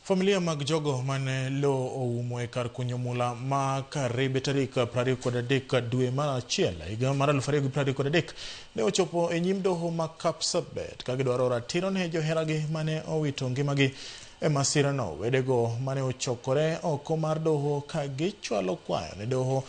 Familia mag jogo mane lowo oumo e kar kunyo mula ma Karibe tarik 23 dwe mar achiel higa mar 2023 ne ochopo e nyim doho ma Kapsabet ka gidwaro ratiro ne joheragi mane owito ngimagi e masirano. Wedego mane ochokore oko mar doho ka gichwalo kwayo ne doho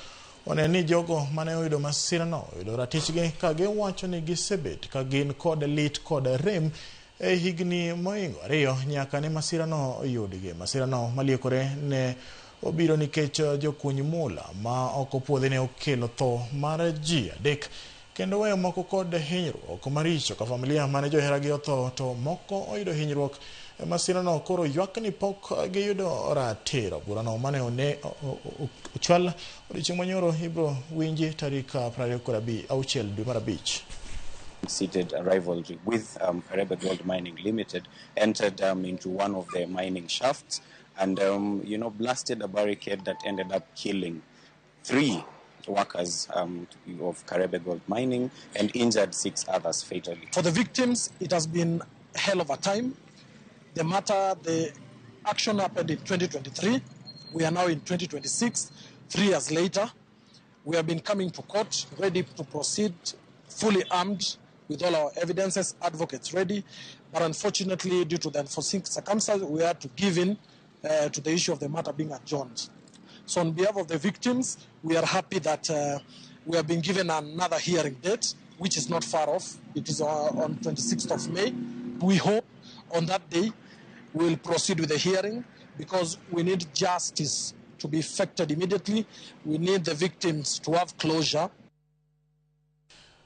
one ni jogo mane oyudo masirano oyudo ratichgi ka giwacho ni gisebet ka gin kod lit kod rem e higni mohingo ariyo nyaka ne masirano yudgi. Masirano maliekore ne obiro nikech jokuny mula ma ok opuodhi ne okelo tho mar ji adek kendo weyo moko kod hinyruok maricho ka familia mane joheragi otho to moko oyudo hinyruok e masirano koro ywak ni pok giyudo ratiro. Burano mane one ochwal odiochieng' manyoro ibro winji tarik 26 dwe mar abich. Seated rivalry with Karebe Gold Mining Limited, entered into one of the mining shafts and blasted a barricade that ended up killing 3 workers of Karebe Gold Mining and injured 6 others fatally. For the victims, it has been hell of a time. The action happened in 2023. We are now in 2026, 3 years later. We have been coming to court, ready to proceed, fully armed with all our evidences, advocates ready. But unfortunately, due to the unforeseen circumstances, we had to give in to the issue of the matter being adjourned. So on behalf of the victims, we are happy that we have been given another hearing date, which is not far off. It is on 26th of May. We hope on that day we will proceed with the hearing because we need justice to be effected immediately. We need the victims to have closure.